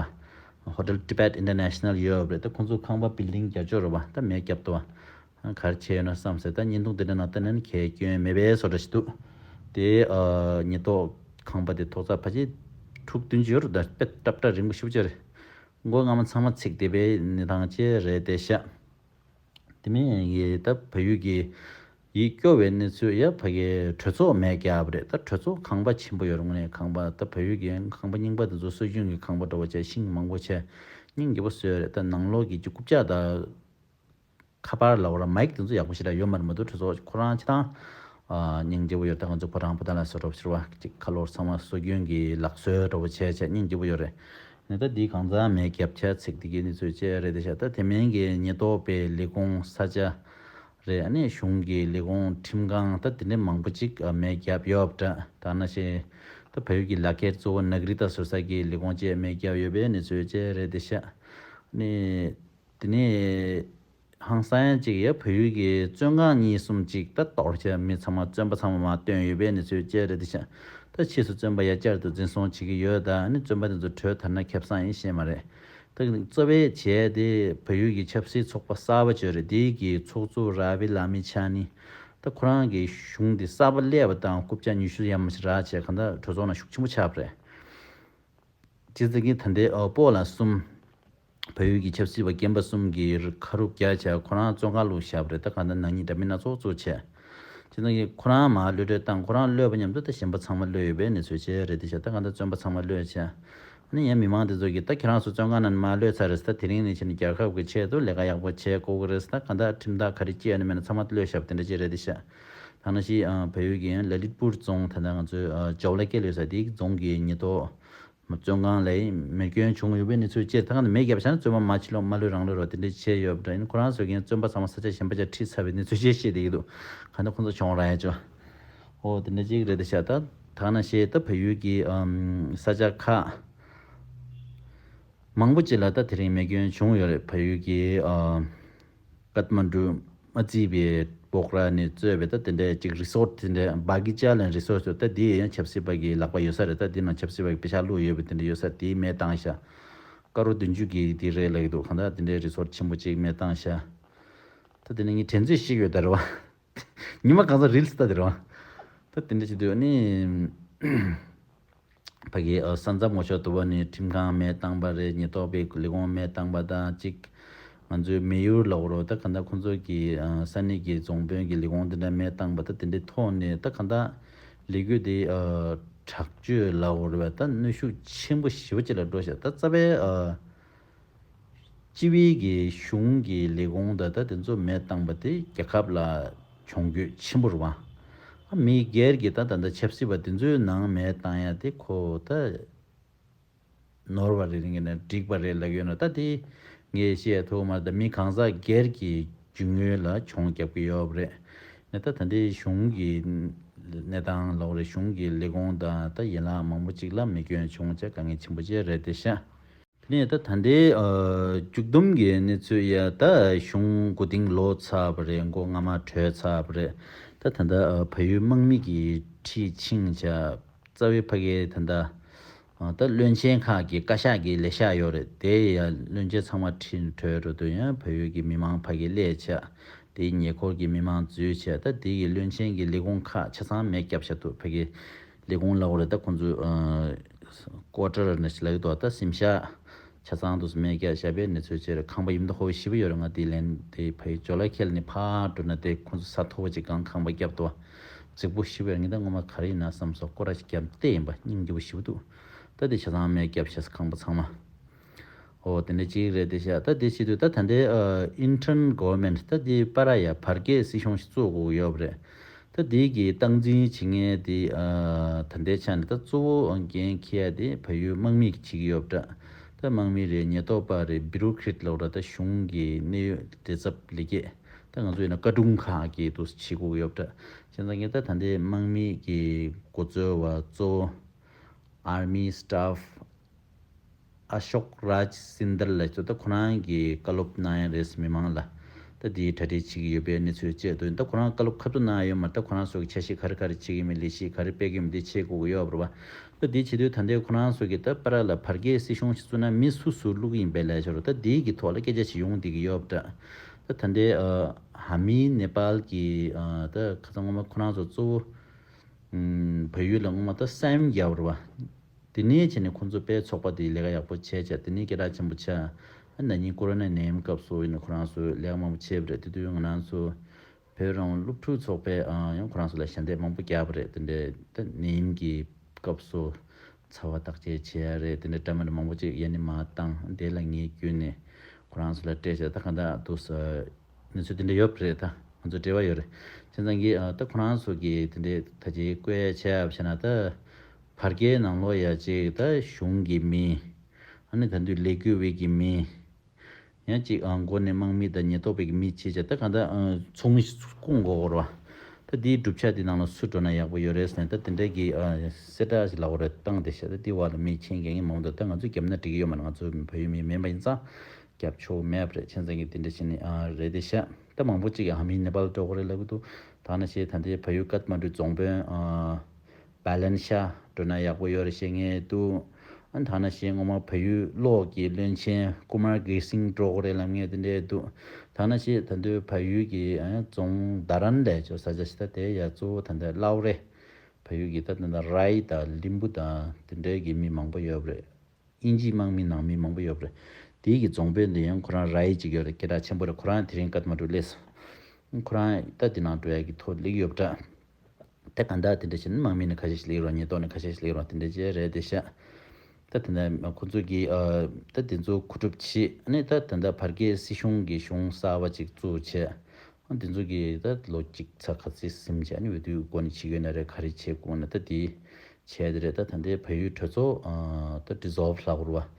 པ། Hotel Tibet International ཡོད་རེད། ད་ཁོང་ཚོ་ཁང་པ་བིལ་ཌིང་བརྒྱད་ཅུ་རེད་པ། ད་མེ་བརྒྱབ་འདུག་པ། ག་རེ་བྱས་ཡོད་ན་བསམ་སོང་། ད་བརྙན་ཐུང་དེ་འདྲ་ནང་ལྟ་ན་ནི་གལ་སྐྱོན་མེད་པའི་བཟོ་འདྲ་ཞིག་འདུག་དེ་ཨ་ཉེན་རྟོག་ཁང་པ་དེ་ཐོག་ཚད་ཕལ་ཆེར་དྲུག་བདུན་ཅུ་ཡོད་རེད། ད་དཔེ་ཏག་ཏག་རིང་པོ་ཞེ་པོ་ཅིག་རེད། མགོ་རྔ་མ་ཚང་མ་ཚིག་བསྡད་པའི་གནས་སྟངས་ཅིག་རེད་དེ་ཤག་དེ་མིན་ཡིན་ད་བལ་ཡུལ་གྱི་ཡིད་སྐྱོ་བའི་གནས་ཚུལ་ཡ། ཕ་གིའི་གྲོས་ཚོགས་མེ་བརྒྱབ་པ་རེད། ད་གྲོས་ཚོགས་ཁང་པ་ཆེན་པོ་ཡོད་རེད། དངོས་གནས་ཁང་པ་ད་བལ་ཡུལ་གྱི་ཁང་པ་རྙིང་པ་དེ་ཚོ་སྲོལ་རྒྱུན་གྱི་ཁང་པ་འདྲ་བོ་བྱས་ཤིང་མང་པོ་བྱས་སྙིང་རྗེ་པོ་བཟོས་རེད། ད་ནང་ལོགས་ཀྱི་རྐུབ་བཀྱག་དང་ཁ་པར་ལ་འོ་ར་མའིག་དེ་ཚོ་ཡག་པོ་ཞེ་དྲག་ཡོད་མ་རེད་མ་གཏོགས། གྲོས་ཚོགས་ཁོ་རང་སྤྱིར་བཏང་ཨ་སྙིང་རྗེ་པོ་ཡོད། ད་ང་ཚོ་ཕོ་བྲང་པོ་ཏ་ལ་སོགས་འདྲ་བོ་ཕྱིར་བ་ཅིག་ཁ་ལོར་ཚང་མ་སྲོལ་རྒྱུན་གྱི་ལག་སྲོལ་འདྲ་བོ་བྱས་བྱས་སྙིང་རྗེ་པོ་ཡོད་རེད། ནི་ད་འདི་གང་ཚང་མེ་བརྒྱབ་བྱས་ཚིག་འདི་གའི་གནས་ཚུལ་བཅས་རེད་དེ་ཤག་ད་དེ་མིན་གྱི་ཉེན་རྟོག་པའི་ལས་ཁུངས་ས་ཆ་རེད། ཨ་ནི་གཞུང་གི་ལས་ཁུངས་ཁྲིམས་ཁང་ད་དེ་འདྲའི་མང་པོ་ཅིག་ཨ་མེ་བརྒྱབ་ཡོད་པ་འདྲ། ད་ནང་བཞིན་ད་བལ་ཡུལ་གྱི་ལག་ཁྱེར་གཙོ་བོ་ནཱ་ག་རི་ཏ་བཟོ་ས་གི་ལས་ཁུངས་བཅས་མེ་བརྒྱབ་ཡོད་པའི་གནས་ཚུལ་བཅས་རེད་དེ་ཤག་ནི། དེ་ནས་ཧང་སང་ཡ་གཅིག་ཡ། བལ་ཡུལ་གྱི་བཙོན་ཁང་གཉིས་གསུམ་ཅིག་ད་གཏོར་བྱས་མི་ཚང་མ་བཙོན་པ་ཚང་མ་མར་བཏོན་ཡོད་པའི་གནས་ཚུལ་བཅས་རེད་དེ་ཤག་ད་ཕྱིས་སུ་བཙོན་པ་ཡ་བསྐྱར་དུ་འཛིན་བཟུང་བྱེད་ཀྱི་ཡོད། ད་ནི་བཙོན་པ་དེ་ཚོ་བྲོས་ཐར་ན་ཁེ་བཟང་ཡིན་ཤེས་མ་རེད། ད་གཙོ་བའི་བྱས་དེ་བལ་ཡུལ་གྱི་ཆབ་སྲིད་ཚོགས་པ་གསར་པ་བྱོས་རེད། དེའི་གི་ཚོགས་གཙོ་ར་བི་ལ་མི་ཆ་ནི་ད་ཁོ་རང་གི་གཞུང་དེ་གསར་པ་སླེབས་པ་དང་རྐུབ་བཀྱག་ཉི་ཤུ་ཡར་མར་ཞིག་རག་བྱས་གང་ལྟར་གྲོས་ཚོགས་ནང་ཤུགས་ཆེན་པོ་ཆགས་པ་རེད། སྤྱི་ཚོགས་ཀྱི་ད་ལྟའི་ཨོ་སྤོ་ལགས་གསུམ། བལ་ཡུལ་གྱི་ཆབ་སྲིད་པ་རྒན་པ་གསུམ་གྱིས་ཁ་རུབ་རྒྱག་བྱས་ཁོ་རང་བཙོན་ཁང་བླུགས་བཞག་པ་རེད། ད་གང་ལྟར་ནག་ཉེས་འདྲ་མིན་སྣ་ཚོགས་བཙུགས་བྱས། སྤྱི་ཚོགས་ཀྱི་ཁོ་རང་མར་གློད་གྲོལ་བཏང་། ཁོ་རང་གློད་པ་མཉམ་དུ་ད་གཞན་པ་ཚང་མ་གློད་ཡོད་པའི་གནས་ཚུལ་བཅས་རེད་དེ་ཤག་ད་གང་ལྟར་བཙོན་པ་ཚང་མ་གློད་བྱས། ཨ་ནི་ཡང་མི་མང་དེ་ཚོ་གིས་ད་ཁྱེད་རང་ཚོ་བཙོན་ཁང་ནང་མར་གློད་ཚར་རེད་ཟེར། ད་དེ་རིང་ནས་བྱས་ནས་རྒྱལ་ཁབ་ཀྱི་ཆེད་དུ་ལས་ཀ་ཡག་པོ་བྱས་དགོས་ཀྱི་རེད་ཟེར། ད་གང་ལྟར་ཁྲིམས་ཐག་ག་རེ་བཅད་ཡོད་ན་མེད་ན་ཚང་མ་གློད་བཞག་པ་དེ་འདྲ་ཅིག་རེད་དེ་ཤག་ད་ནང་བཞིན་ཨ་བལ་ཡུལ་གྱི་ཡང་ལ་ལིད་པུར་རྫོང་ད་ལྟ་ང་ཚོའི་ཨ་ཇོ་ལ་ཀེ་ལོས་ཟེར་དེའི་རྫོང་གི་ཉེན་རྟོག་བཙོན་ཁང་ལ་མེ་སྐྱོན་བྱུང་ཡོད་པའི་གནས་ཚུལ་བཅས། ད་གང་ལ་མེ་བརྒྱབ་བཞག་ན་བཙོན་པ་མར་ཕྱི་ལོགས་མ་གློད་རང་གློད་རོགས་དེ་འདྲ་བྱས་ཡོད་པ་འདྲ། ཡིན་ཁོ་རང་ཚོ་གིས་བཙོན་པ་ཚང་མ་ས་ཆ་གཞན་པ་ཅིག་ཁྲིད་ཚར་བའི་གནས་ཚུལ་བཅས་བཤད་བསྡད་ཀྱི་འདུག་གང་ལྟར་ཁོ་ཚོ་གྱོང་རག་ཡ་ཅོ། ཨོ་དེ་འདྲ་ཅིག་རེད་དེ་ཤག་ད་ད་ག་ནང་བཞིན་ད་བལ་ཡུལ་གྱི་ཨམ་ས་ཆ་ཁག་མང་པོ་ཅིག་ལ་ད་དེ་རིང་མེ་སྐྱོན་བྱུང་ཡོད་རེད། བལ་ཡུལ་གྱི་ཨ་ཀཏ་མན་ཌུ་མ་བརྩིས་པའི་སྦོག་ར་ནས་གཙོས་པའི་ད་དེ་འདྲའི་ཅིག་རི་སོར་ཊི་དེ་འདྲའི་བྷ་གི་ཅ་ལན་རི་སོར་ཊི་ད་དེ་ཡང་ཆབ་སྲིད་པ་གི་ལག་པ་ཡོད་ས་རེད། ད་དེ་ནང་ཆབ་སྲིད་པ་གི་པེ་ཤག་བླུགས་ཡོད་པའི་དེ་འདྲ་ཡོད་ས་དེ་མེ་བཏང་ཤག་ཀ་རོ་བདུན་ཅུ་གི་དེ་རེད་ལབ་ཀྱི་འདུག་གང་ལྟར་དེ་འདྲའི་རི་སོར་ཊི་ཆེན་པོ་ཅིག་མེ་བཏང་ཤག་ད་དེ་ནས་ངས་དྲན་ཚོད་ཤིག་ཡོད་ད་རེད་བ། ཉི་མ་གང་ཚ་རིལ་སི་ལྟ་དེ་རེད་བ། ད་དེ་འདྲ་བྱེད་དུས་ནི། ཕ་གི་ཨ་ས་མཚམས་ངོ་ཤོར་དུ་བ་ནི་ཁྲིམས་ཁང་མེ་བཏང་པ་རེད། ཉེན་རྟོག་པའི་ལས་ཁུངས་མེ་བཏང་པ་དང་གཅིག་ང་ཚོའི་མེ་ཡུར་ལ་འོ་རོ་ད་ག་ད་ཁོང་ཚོ་གི་ཨ་ས་གནས་ཀྱི་རྫོང་དཔོན་གྱི་ལས་ཁུངས་དེ་འདྲ་མེ་བཏང་པ་ད་དེ་འདྲའི་ཐོག་ནས་ད་ག་ད་ལས་འགུལ་དེ་ཨ་དྲག་སྤྱོད་ལ་འོ་རོ་བ་ད་གནོན་ཤུགས་ཆེན་པོ་ཞེ་པོ་ཅིག་ལ་འགྲོ་ཤག་ད་རྩ་བའི་ཨ། སྤྱི་པའི་གི་གཞུང་གི་ལས་ཁུངས་དང་ད་དེ་ཚོ་མེ་བཏང་པ་དེ་རྒྱལ་ཁབ་ལ་གྱོང་གུད་ཆེན་པོ་རེད་བ། ཨ་མི་སྒེར་གྱི་ད་ད་ལྟ་ཆབ་སྲིད་པ་དེ་ཚོའི་ནང་མེ་བཏང་ཡ་དེ་ཁོ་ད་ནོར་བ་རེད་རིང་གི་ནས་འགྲིག་པ་རེད་ལབ་ཡོད་ན། ད་དེ་ངས་བཤད་ཐུབ་མ་རེད། ད་མི་གང་ཟག་སྒེར་གྱི་རྒྱུ་དངོས་ལ་གྱོང་རྒྱབ་ཀྱི་ཡོད་པ་རེད། ནས་ད་ད་ལྟའི་གཞུང་གི་གནས་སྟངས་ལོག་རེད། གཞུང་གི་ལས་ཁུངས་དང་ད་ཡན་ལག་མང་པོ་ཅིག་ལ་མེ་སྐྱོན་བྱུང་བྱས་དཀའ་ངལ་ཆེན་པོ་ཅིག་རེད་དེ་ཤག་དེ་ནས་ད་ད་ལྟའི་ཨ་མཇུག་བསྡོམས་ཀྱི་གནས་ཚུལ་ཡ། ད་གཞུང་མགོ་རྟིང་ལོག་ཚར་བ་རེད། མགོ་རྔ་མ་བྲོས་ཚར་བ་རེད། ད་ད་ལྟ་ཨ་བལ་ཡུལ་དམག་མི་གིས་ཁྲིད་ཕྱིན་བྱས་རྩ་བའི་ཕ་གིའི་ད་ལྟ་ཨ་ད་བློན་ཆེན་ཁག་གི་བཀའ་ཤག་གི་ལས་ཤག་ཡོད་རེད། དེ་ཡ་བློན་ཆེན་ཚང་མ་ཁྲིད་བྲོས་འགྲོ་དུས་ཡང་བལ་ཡུལ་གྱི་མི་མང་ཕ་གི་སླེབས་བྱས་དེའི་ཉེ་འཁོར་གྱི་མི་མང་འཛུལ་བྱས་ད་དེ་གི་བློན་ཆེན་གྱི་ལས་ཁུངས་ཁག་ཆ་ཚང་མེ་བརྒྱབ་བཞག་འདུག་ཕ་གི་ལས་ཁུངས་ལ་འོ་རེད། ད་ཁོང་ཚོ་ཨ་ཀོ་ཊར་ནས་ལབ་ཀྱི་འདུག་ད་གཟིམ་ཤག་ཆ་ཚང་དུ་མེ་བརྒྱབ་བཞག་པའི་གནས་ཚུལ་བཅས་རེད། ཁང་པ་ཡིན་ད་ཧོ་ཞེ་པོ་ཡོད་རེད། ང་དེ་ལན་དེ་ཕ་གི་ཇོ་ལ་ཁེལ་ནས་ཕར་འགྲོ་ན་དེ་ཁོང་ཚོ་ས་མཐོ་པོ་ཅིག་གང་ཁང་པ་བརྒྱབ་འདུག་རྫིག་པོ་ཞེ་པོ་ཡོད་རེད། ངས་ད་ངོ་མ་ག་རེ་ཡིན་ན་བསམ་སོང་། སྐོར་ར་ཞིག་བརྒྱབ་བལྟས་ཡིན་པ་སྙིང་རྗེ་པོ་ཞེ་པོ་འདུག་ད་དེ་ཆ་ཚང་མེ་བརྒྱབ་བཞག་ཁང་པ་ཚང་མ། ཨོ་དེ་འདྲ་ཅིག་རེད་དེ་ཤག་ད་དེ་བྱེད་དུས་ད་ད་ལྟའི་ཨ་ཨིན་ཊར་ནལ་གྷ་ཝར་མེན་ཊི་ད་དེ་པ་ར་ཡ་བར་བརྒལ་སྲིད་གཞུང་ཞིག་བཙུགས་དགོས་ཀྱི་ཡོད་པ་རེད། ད་དེའི་གི་སྟངས་འཛིན་བྱེད་མཁན་དེ་ཨ་ད་ལྟའི་ཆ་ནས་ད་གཙོ་བོ་འགན་འཁྱེར་ཡ་དེ་བལ་ཡུལ་དམག་མིས་བྱེད་ཀྱི་ཡོད་པ་འདྲ། ད་དམག་མི་རེད། ཉེན་རྟོག་པ་རེད། བྷི་རོ་ཀི་རེཊ་ལབ་ར། ད་གཞུང་གི་གནད་ཡོད་བདེ་ཚབ་ལས་ཀས། ད་ང་ཚོ་ཡིན་ན་བཀའ་དྲུང་ཁག་གི་དུ་བྱེད་དགོས་ཀྱི་ཡོད་པ་འདྲ། བྱས་ཙང་གི་ད་ད་ལྟའི་དམག་མི་གི་འགོ་གཙོ་བ་གཙོ་བོ་Army Staff ཨ་ཤོག་རཱཇ་སིན་དལ་ལགས་ཚོ་ད་ཁོ་རང་གིས་བཀའ་སློབ་གནང་ཡ་རེད། མི་མང་ལ་ད་དེའི་གྲ་སྒྲིག་བྱེད་ཀྱི་ཡོད་པའི་གནས་ཚུལ་བཅས་དུ་ད་ཁོ་རང་བཀའ་སློབ་ཁ་ཐུག་གནང་ཡ་ཡོད་མ་རེད། ད་ཁོ་རང་ཚོ་གི་འཆར་གཞི་ག་རེ་ག་རེ་བྱེད་ཀྱི་མིན། ལས་གཞི་ག་རེ་སྤེལ་གྱི་མིན། དེ་བྱེད་དགོས་ཀྱི་ཡོད་པ་རེད་པ། ད་དེ་བྱེད་དུས་ད་ལྟའི་ཁོ་རང་ཚོ་གི་ད་པ་ར་ལ་བར་བརྒལ་སྲིད་གཞུང་ཞིག་བཙུགས་ན་མི་སུ་སུ་བླུག་གི་ཡིན་པའི་ལས་ཤོར། ད་དེའི་གི་ཐོག་ལ་སྐད་ཆ་ཞིག་ཡོང་བསྡད་ཀྱི་ཡོད་པ་འདྲ། ད་ད་ལྟའི་ཨ་ཧ་མི་ནེ་པཱལ་གི་ཨ་ད་ཁ་སང་སྔོན་མ་ཁོ་རང་ཚོ་གཙོ་བོ་ཨམ་བལ་ཡུལ་ལ་སྔོན་མ་ད་ས་ཡོམ་བརྒྱབ་པ་རེད་པ། དེ་ནས་བྱས་ནས་ཁོང་ཚོ་དཔེ་ཚོགས་པ་དེ་ལས་ཀ་ཡག་པོ་བྱས་བྱས། དེ་ནས་སྐད་གྲགས་ཆེན་པོ་ཆགས། ན་ནིང་ཀོ་རོ་ན་ནད་ཡམས་སྐབས་སུ་ཡིན་ན་ཁོ་རང་ཚོས་ལས་ཀ་མང་པོ་བྱས་པ་རེད། དེ་དུས་ང་རང་ཚོ་བོད་རང་དབང་སློབ་ཕྲུག་ཚོགས་པས་ཨ་ཡང་ཁོ་རང་ཚོ་ལ་ཞལ་འདེབས་མང་པོ་བརྒྱབ་པ་རེད། དེ་འདྲའི་ད་ནད་ཡམས་ཀྱི་སྐབས་སུ་ཚ་བ་བརྟག་དཔྱད་བྱེད་ཡ་རེད། དེ་འདྲའི་འདྲ་མི་འདྲ་མང་པོ་ཅིག་ཡ་ནི་མར་བཏང་། དེ་ལ་ངས་བརྒྱུད་ནས་ཁོ་རང་ཚོ་ལ་སྤྲད་བྱས། ད་གང་ལྟར་དུ་ས་གནས་ཚུལ་དེ་འདྲ་ཡོད་པ་རེད། ད་ང་ཚོ་འབྲེལ་བ་ཡོད་རེད། བྱས་ཙང་གི་ཨ་ད་ཁོ་རང་ཚོ་གིས་དེ་འདྲའི་ད་ཅིག་བཀོད་ཡ་བྱས་ཡ་བྱས་ན། ད་བར་བརྒལ་ནང་ལོགས་ཡ་ཅིག་ད་གཞུང་གི་མི། ཨ་ནི་ད་དུང་ལས་འགུལ་བའི་གི་མི། ཡང་ཅིག་ཨ་མགོ་ནས་དམག་མི་དང་ཉེན་རྟོག་པའི་གི་མི་བྱས་བྱས། ད་གང་ལྟར་ཨ་ཚོགས་མི་བསྐོང་དགོས་རེད་པ། ད་དེའི་གྲུབ་ཆ་དེ་ནང་ལ་སུ་འགྲོ་ན་ཡག་པོ་ཡོད་རེད་ཟེར་ནས། ད་དེ་འདྲའི་གི་ཨ་གསལ་བསྒྲགས་ཤིག་ལབ་དགོས་རེད། བཏང་བསྡད་ཤག་ད་དེའི་བར་ལ་མི་མཁྱེན་མཁན་མང་པོ་འདུག་ད་ང་ཚོས་བརྒྱབ་ན་འགྲིག་གི་ཡོད་མ་རེད། ང་ཚོ་བལ་ཡུལ་མི་མིན་པ་ཡིན་ཙང་། རྒྱབ་ཕྱོགས་མེད་པ་རེད། བྱས་ཙང་གི་དེ་འདྲ་བྱས་ནས་ཨ་རེད་དེ་ཤག་ད་མང་པོ་ཅིག་གིས་ཧ་མི་ནེ་པཱལ་འགྲོ་དགོས་རེད་ལབ་ཀྱི་འདུག་ད་ནང་བཞིན་ད་ལྟའི་བལ་ཡུལ་ཀཏ་མན་ཌུ་རྫོང་དཔོན་ཨ་བྷ་ལན་ཤ་འགྲོ་ན་ཡག་པོ་ཡོད་རེད་བཤད་མཁན་འདུག་ཨ་ད་ནང་བཞིན་སྔོན་མ་བལ་ཡུལ་གློག་གི་བློན་ཆེན་ཀུ་མར་གེ་སིང་འགྲོ་དགོས་རེད་ལབ་མཁན་དེ་འདྲ་འདུག་ད་ནང་བཞིན་ད་དུང་བལ་ཡུལ་གྱི་ཨ་རྫོང་དྷ་རན་ལབ་ཅིག་ས་ཆ་ཞིག་ད་དེ་ཡ་གཙོ་བོ་ད་ལྟ་བླ་བྲེ། བལ་ཡུལ་གྱི་ད་ད་ལྟ་རའི་དང་ལིམ་བུ་དང་དེ་འདྲའི་གི་མི་མང་པོ་ཡོད་པ་རེད། དབྱིན་ཇིའི་དམག་མི་ནང་མི་མང་པོ་ཡོད་པ་རེད། དེའི་གི་རྫོང་དཔོན་དེ་ཡང་ཁོ་རང་རའི་གཅིག་ཡོད་རེད། སྐད་གྲགས་ཆེན་པོ་རེད། ཁོ་རང་དེ་རིང་ཀཏ་མན་ཌུ་སླེབས་སོང་། ཁོ་རང་ད་དེ་ནང་འགྲོ་ཡ་གི་ཐོ་སླེབས་ཡོད་པ་འདྲ། ད་གང་ལྟར་དེ་འདྲ་བྱས་ན་དམག་མི་ནས་ཁ་ཤས་ཤིག་སླེབས་རོགས། ཉེན་རྟོག་ནས་ཁ་ཤས་ཤིག་སླེབས་རོགས། དེ་འདྲ་བྱས་རེད་དེ་ཤག་ད་དེ་འདྲ་ཁོ་ཚོ་གིས་ཨ་ད་དེ་ཚོ་གོ་སྒྲུབ་བྱེད། ཨ་ནི་ད་ད་ལྟ་བར་བརྒལ་སྲིད་གཞུང་གི་གཞུང་གསར་པ་ཅིག་བཙུགས་བྱས། ཨ་དེ་ཚོ་གིས་ད་ལོ་གཅིག་ཚ་ཁ་ཚིག་ཟིན་བྱས། ཨ་ནི་འོས་བསྡུའི་སྒོ་ནས་བྱེད་ཀྱི་ཡོད་ན་རེད། ག་རེ་བྱེད་དགོས་ན་ད་དེ་བྱས་དེ་རེད། ད་ད་ལྟའི་བལ་ཡུལ་གྲོས་ཚོགས་ཨ་ད་ཌི་སོལ་ཝི་ལབ་དགོས་རེད་པ།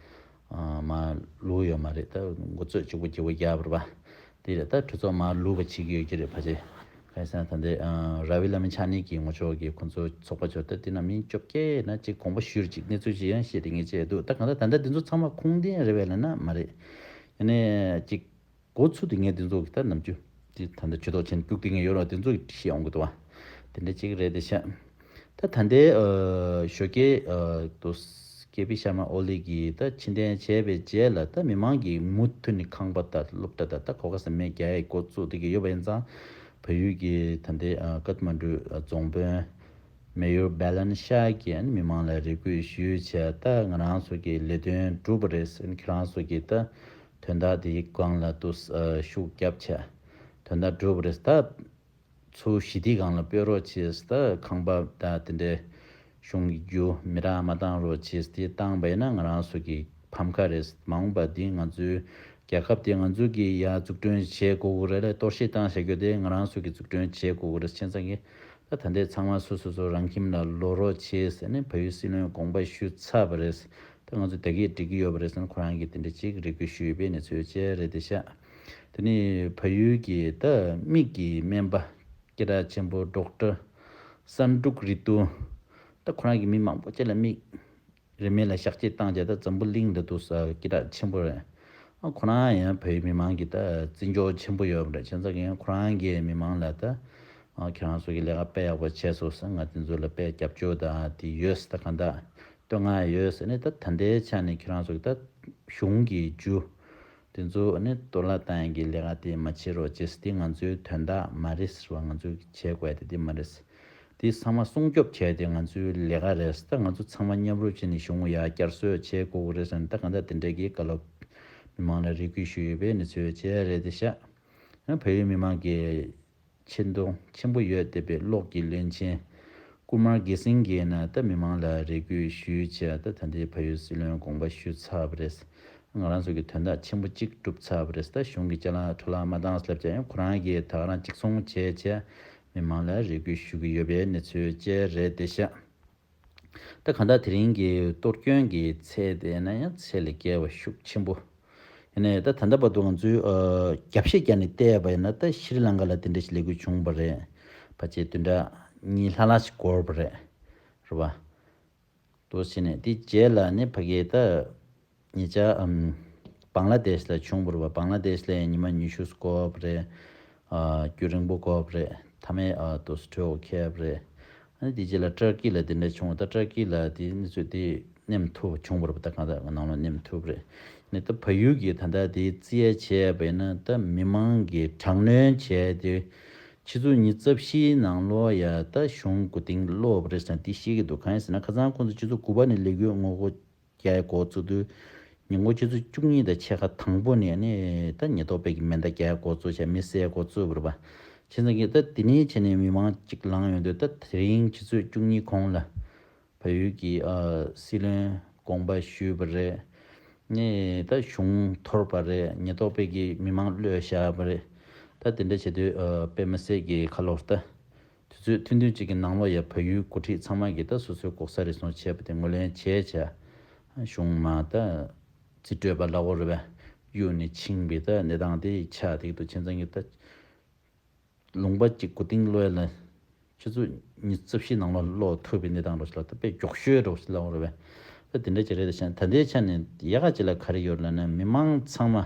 ཨ་མར་བླུགས་ཡོད་མ་རེད། ད་འགོ་ཚོད་གཅིག་པོ་བརྗེ་པོ་བརྒྱབ་རེད་པ། དེ་རེད། ད་གྲོས་ཚོགས་མར་བླུགས་པ་བྱེད་ཀྱི་ཡོད་ཀྱི་རེད། ཕལ་ཆེར་གང་ཡིན་ཟེར་ན་ད་ལྟའི་ཨ་ར་བི་ལ་མི་ཆ་ནི་གི་ངོ་ཅོག་གི་ཁོང་ཚོ་ཚོགས་པ་ཚོ་ད་དེ་ནང་མི་བཅོ་བརྒྱད་ན་གཅིག་དགོངས་པ་ཞུས་རེད། གཅིག་གནས་ཚུལ་ཅིག་ཡང་བཤད་དེ་ངས་བྱས་འདུག་ད་གང་ལྟར་ད་ལྟ་དེ་ཚོ་ཚང་མ་ཁུངས་ལྡན་རེད་པས་ལབ་ན་མ་རེད། ཡིན་ནའི་གཅིག་འགོ་ཚུགས་དུས་ངས་དེ་ཚོ་གི་ད་ནམ་རྒྱུན་དེ་ད་ལྟ་ཇུས་གཏོགས་བྱས་ནས་སྐྱུག་དེ་ངས་ཡོད་རོགས། དེ་ཚོ་གི་བཤད་ཡོང་གི་འདུག་པ། དེ་འདྲ་ཅིག་རེད་དེ་ཤག་ད་ད་ལྟའི་ཨ་ཞོགས་ཀས་ཨ་དུ་ཀེ་པི་ཤར་མ་ཨོ་ལི་གིས་ད་ཕྱིར་འཐེན་བྱས་པའི་རྗེས་ལ་ད་མི་མང་གིས་མུ་མཐུད་ནས་ཁང་པ་དང་སློབ་གྲྭ་དང་ད་གོ་སྐབས་སུ་མེད་རྒྱག་ཡའི་འགོ་བཙུགས་བསྡད་ཀྱི་ཡོད་པ་ཡིན་ཙང་། བལ་ཡུལ་གྱི་ད་ལྟའི་ཨ་ཀཏ་མན་ཌུ་རྫོང་དཔོན་མེ་ཡོར་བྷ་ལན་ཤ་གིས་ཨ་ནི་མི་མང་ལ་རེ་སྐུལ་ཞུས་བྱས། ད་ང་རང་ཚོ་གི་ལས་དོན་གྲུབ་པ་རེད། ཨ་ནི་ཁྱེད་རང་ཚོ་གིས་ད་དོན་དག་དེའི་སྒང་ལ་དུ་ཨ་ཤུགས་རྒྱབ་བྱས། དོན་དག་གྲུབ་པ་རེད། ད་ཚུར་ཞི་བདེའི་སྒང་ལ་སྤོས་རོགས་བྱས། ད་ཁང་པ་ད་དེ་འདྲའི་གཞུང་གི་རྒྱུ་མེ་རག་མ་བཏང་རོགས་བྱས། དེ་བཏང་པ་ཡིན་ན་ང་རང་ཚོ་གི་ཕམ་ཁ་རེད། མ་འོངས་པ་འདི་ང་ཚོའི་རྒྱལ་ཁབ་དེ་ང་ཚོ་གིས་ཡར་འཛུགས་སྐྲུན་བྱེད་དགོས་ཀྱི་རེད་ལ། གཏོར་བཤིག་བཏང་བཞག་རྒྱུ་དེ་ང་རང་ཚོ་གིས་འཛུགས་སྐྲུན་བྱེད་དགོས་ཀྱི་རེད། བྱས་ཙང་གི་ད་ད་ལྟའི་ཚང་མ་སོ་སོ་སོ་རང་ཁྱིམ་ལ་ལོག་རོགས་བྱས་ཟེར་ནས་བལ་ཡུལ་སྲིད་བློན་དགོངས་པ་ཞུས་ཚར་བ་རེད། ད་ང་ཚོ་ད་གིན་འགྲིག་གི་ཡོད་པ་རེད་ཟེར་ནས་ཁོ་རང་གིས་དེ་འདྲ་ཅིག་རེ་སྐུལ་ཞུས་ཡོད་པའི་གནས་ཚུལ་བཅས་རེད་དེ་ཤག་དེ་ནས་བལ་ཡུལ་གྱི་ད་མིག་གི་སྨན་པ་སྐད་གྲགས་ཆེན་པོ་ཌོག་ཊར་སན་ཀྲུག་རི་ཏུ། ད་ཁོ་རང་གིས་མི་མང་པོ་ཅིག་ལ་མིག་རིན་མེད་ལ་གཤག་བཅོས་བཏང་བྱས། ད་འཛམ་བུ་གླིང་འདི་དུ་ས་སྐད་གྲགས་ཆེན་པོ་རེད། ཨ་ཁོ་རང་ཡང་བལ་ཡུལ་མི་མང་གི་ད་བརྩི་འཇོག་ཆེན་པོ་ཡོད་པ་རེད། བྱས་ཙང་གི་ཡང་ཁོ་རང་གིས་མི་མང་ལ་ད་ཨ་ཁྱེད་རང་ཚོ་གི་ལས་ཀ་དཔེ་ཡག་པོ་བྱས་སོང་ཟེར། ང་དེ་ཚོ་ལ་དཔེ་རྒྱབ་སྐྱོར་དང་དེ་ཡོད་ཟེར། ད་གང་ལྟར་བསྟོད་བསྔགས་ཡོད་ཟེར་ནས། ད་ད་ལྟའི་ཆ་ནས་ཁྱེད་རང་ཚོ་གི་ད་གཞུང་གི་རྒྱུ་དེ་ཚོ་ནི་གཏོར་བརླག་བཏང་ཡག་གི་ལས་ཀ་དེ་མ་བྱེད་རོགས་བྱེད་ཟེར། དེ་ང་ཚོའི་དོན་དག་མ་རེད་ཟེར་བ། ང་ཚོས་བྱེད་དགོས་ཡ་དེ་དེ་མ་རེད། དེ་ཚང་མ་སྲུང་སྐྱོབ་བྱས་ཏེ་ང་ཚོའི་ལས་ཀ་རེད། ད་ང་ཚོ་ཚང་མ་མཉམ་རུབ་བྱས་ནས་གཞུང་ཡར་བསྐྱར་གསོ་བྱེད་དགོས་ཀྱི་རེད་ཟེར་ནས། ད་གང་ལྟར་དེ་འདྲའི་གི་བཀའ་སློབ་མི་མང་ལ་རེ་སྐུལ་ཞུས་ཡོད་པའི་གནས་ཚུལ་བཅས་རེད་དེ་ཤག་ཡང་བལ་ཡུལ་མི་མང་གིས་ཆེ་མཐོང་ཆེན་པོ་ཡོད་བསྡད་པའི་གློག་གི་བློན་ཆེན་ཀུ་མར་གེ་སིང་གིས་ན་ད་མི་མང་ལ་རེ་སྐུལ་ཞུས་བྱས། ད་ད་ལྟའི་བལ་ཡུལ་སྲིད་བློན་དགོངས་པ་ཞུས་ཚར་བ་རེད། ང་རང་ཚོ་གི་དོན་དག་ཆེན་པོ་གཅིག་གྲུབ་ཚར་བ་རེད། ད་གཞུང་གི་ཅ་ལག་འཕྲོ་བརླག་མ་བཏང་ཟེར་ལབ་བྱས་ཡང་ཁོ་རང་གིས་ད་ག་རང་གཅིག་མཚུངས་བྱས་བྱས། མི་མང་ལ་རེ་སྐུལ་ཞུ་གི་ཡོད་པའི་གནས་ཚུལ་བཅས་རེད་བསྡད་ཤག་ད་གང་ལྟར་དེ་རིང་གི་གཏོར་སྐྱོན་གྱི་ཚད་དེ་ན་ཡང་ཚད་ལས་བརྒལ་བ་ཤུགས་ཆེན་པོ། ཡིན་ནའི་ད་ད་ལྟ་བར་དུ་ང་ཚོས་ཨ་རྒྱབ་བཤད་བརྒྱབ་ནས་བལྟས་པ་ཡིན་ན། ད་ཤྲི་ལང་ཀ་ལ་དེ་འདྲ་ཞིག་ལས་འགུལ་བྱུང་བ་རེད། ཕལ་ཆེར་བདུན་ཕྲག་གཉིས་ལྷག་ལྷག་ཞིག་འགོར་བ་རེད། རེད་པ། དུ་ཕྱིན་ནས་དེ་རྗེས་ལ་ནི་ཕ་གིའི་ད་ཉེ་ཆར་ཨམ་བང་ལ་དེཤ་ལ་བྱུང་བ་རེད་པ། བང་ལ་དེཤ་ལ་ཉི་མ་ཉི་ཤུ་འགོར་བ་རེད། ཨ་རྒྱུན་རིང་པོ་འགོར་བ་རེད། མཐའ་མའི་ཨ་དུ་སུ་ཁྲོད་འཁེལ་བ་རེད། ཨ་ནི་དེ་རྗེས་ལ་ཏུར་ཀི་ལ་དེ་འདྲ་བྱུང་བ། ད་ཏུར་ཀི་ལ་དེ་གནས་ཚུལ་དེ་ནེམ་ཐུབ་བྱུང་བ་རེད་པ། ད་གང་ལྟར་ནང་ལ་ནེམ་ཐུབ་རེད། ནི་ད་བལ་ཡུལ་གྱི་ད་ལྟ་དེ་རྩིས་བྱས་པ་ཡིན་ན། ད་མི་མང་གི་དྲག་གནོན་བྱས་ཏེ་ཆུ་ཚོད་ཉི་ཤུ་རྩ་བཞིའི་ནང་ལོགས་ཡ་ད་གཞུང་མགོ་རྟིང་སློག་པ་རེད་ཟེར་ནས་དེ་བཤད་ཀྱི་འདུག་གང་ཡིན་ཟེར་ན། ཁ་སང་ཁོང་ཚོ་ཆུ་ཚོད་དགུ་པ་ནས་ལས་འགུལ་ངོ་རྒོལ་རྒྱག་ཡ་འགོ་བཙུགས་དུས། ཉིན་གུང་ཆུ་ཚོད་བཅུ་གཉིས་དང་ཕྱེད་ཀ་དང་པོ་ནས་ནི་ད་ཉེན་རྟོག་པས་ཀྱི་མེ་མདའ་རྒྱག་ཡ་འགོ་བཙུགས་བྱས། མི་བསད་འགོ་བཙུགས་པ་རེད་པ། བྱས་ཙང་གི་ད་དེ་ནས་བྱས་ནས་མི་མང་གཅིག་ལངས་ཡོང་དུས། ད་དེ་རིང་ཆུ་ཚོད་བཅུ་གཉིས་གོང་ལ་བལ་ཡུལ་གྱི་ཨ་སྲིད་བློན་དགོངས་པ་ཞུས་པ་རེད། ནས་ད་གཞུང་འཐོར་པ་རེད། ཉེན་རྟོག་པས་ཀྱིས་མི་མང་གློད་བཞག་པ་རེད། ད་དེ་འདྲ་བྱེད་དུས་ཨ་དཔེ་མི་སྲིད་ཀྱི་ཁ་ལོར་ད་དུས་ཚོད་ཐུང་ཐུང་ཅིག་གི་ནང་ལོགས་ཡ་བལ་ཡུལ་འགོ་ཁྲིད་ཚང་མ་གིས་ད་སོ་སོའི་ལྐོག་ཟ་རེ་ཟུང་བྱས་པ་དེ་ངོས་ལེན་བྱས་བྱས། གཞུང་མ་ད་རྩིས་སྤྲོད་པ་ལ་འོ་རེད་པས་གཡུག་ནས་ཕྱིན་པའི་ད་གནས་སྟངས་དེ་ཆགས་བསྡད་འདུག་བྱས་ཙང་གི་ད། ལུང་པ་གཅིག་མགོ་རྟིང་སློག་ཡ་ལ་ཆུ་ཚོད་ཉི་ཤུ་རྩ་བཞིའི་ནང་ལ་སློག་ཐུབ་པའི་གནས་སྟངས་འདྲ་ཞིག་ལ། ད་དཔེ་མགྱོགས་ཤོས་འདྲ་ཞིག་ལ་འོ་རེད་པས། ད་དེ་འདྲ་ཅིག་རེད། ད་ཤ་ད་ལྟའི་ཆ་ནས་ཡག་ག་ཅིག་ལ་ག་རེ་ཡོད་ལབ་ན། མི་མང་ཚང་མ་